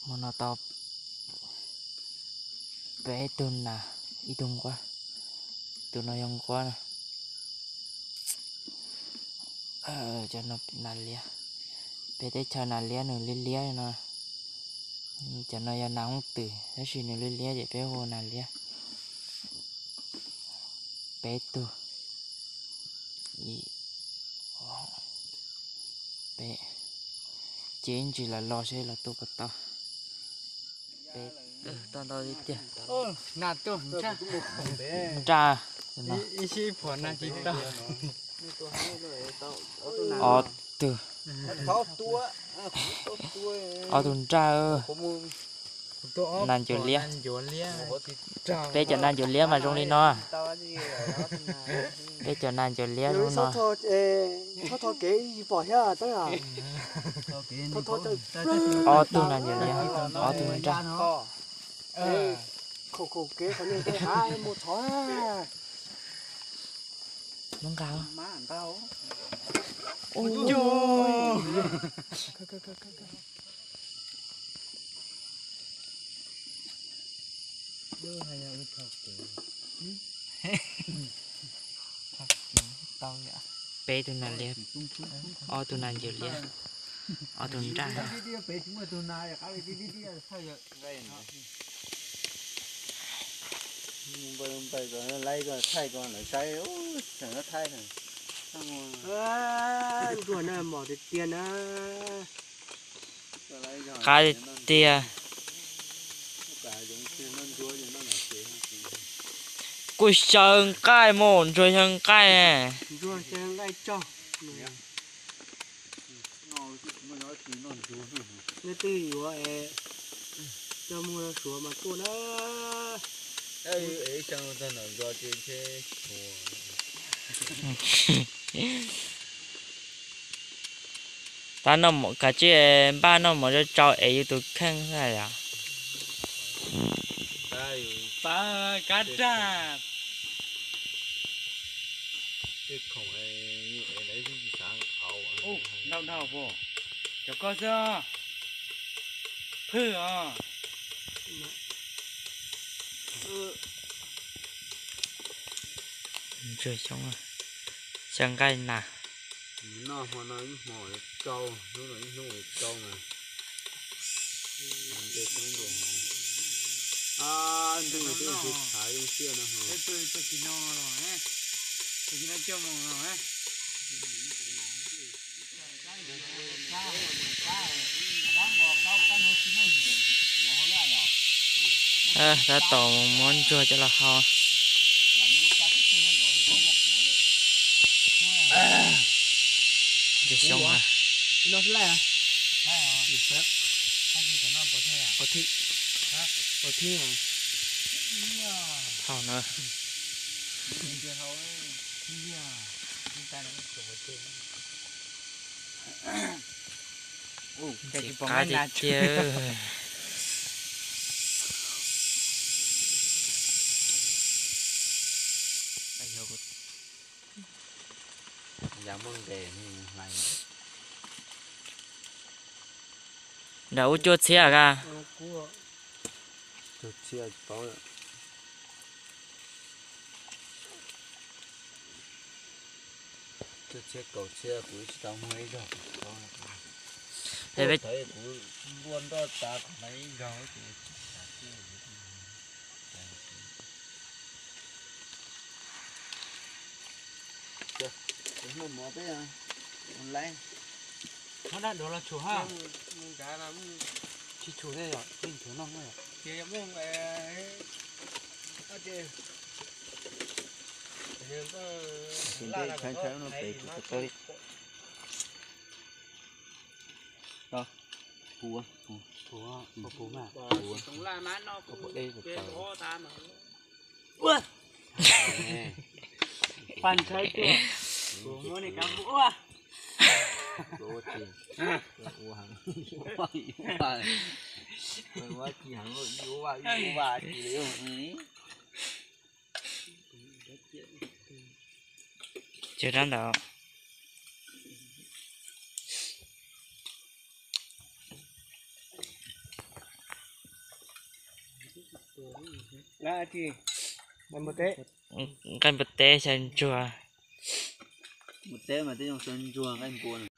Hmo no tau peb tug nas, ib tug nquab, tus no yog nquab na. Cov no nas liab, peb teb chaws nas liab nws liab liab no. Cov no yog nas hooj twm tab sis nws liab liab ces peb hu nas liab. Peb tug, ib, peb, ces ib ntsis los los seb los tu puas tau. Peb tug tau ntau tiag tiag. Nraj, ob tug, ob tug nraj. Nas ncuav liab. Peb cov nas ncuav liab mas zoo li no. Peb cov nas ncuav liab zoo no. Ob tug nas ncuav liab, ob tug nraj. Muab nqa. Peb tug nas liab, ob tug nas ncuav liab, ob tug nraj. Ntsuag na mos tiag tiag na. Qab tiag. Kuj xyaw nqaij mus, ntsuag xyaw nqaij. Ntsuag xyaw nqaij tso. Nej twb yuav es coj mus suav mas tuaj na. Tab noj mov kav tsij npaj noj mov tsau tsau es yus tus kheej xwb yom. Pab kab raj. Dhau dhau puas? Cov koj xwb. Phwj os. Ntsuag xyoob, xyaw nqaij nas. Noj hmo no ib hmo tsau, hnub no ib hnub tsau mas. Ntuj twb tsis tshav zoo siab no. Tab tom muab ntsuag coj los hau. Ntsuag xyoob na. Hau na. Ntxim qab tiag tiag. Nram ub cuaj txhiab ka? Cuaj txhiab kaum txhiab kuv tsis tau muag ib zaug. Kuv npuaj nroj tas kom hlais ib zaug. Muaj mov peb laib. Muab dab dov los tshum ha. Tsis tshum thiab yom, tsis tshum no. Peb tshaib tshaib no pem kuv tau li. Tau. Puv, puv, puv mas. Puv, puv dej puv taws. Pab ntshai tuaj. Kuv muab nej kav ua. Ua tsis, ua heev. Ua tsis heev, ua ua ua tsis li. Cog rab ntawd. Nqaij npua teb, xyaw ntsuag. Npua teb mas twb zoo xyaw ntsuag nqaij npua.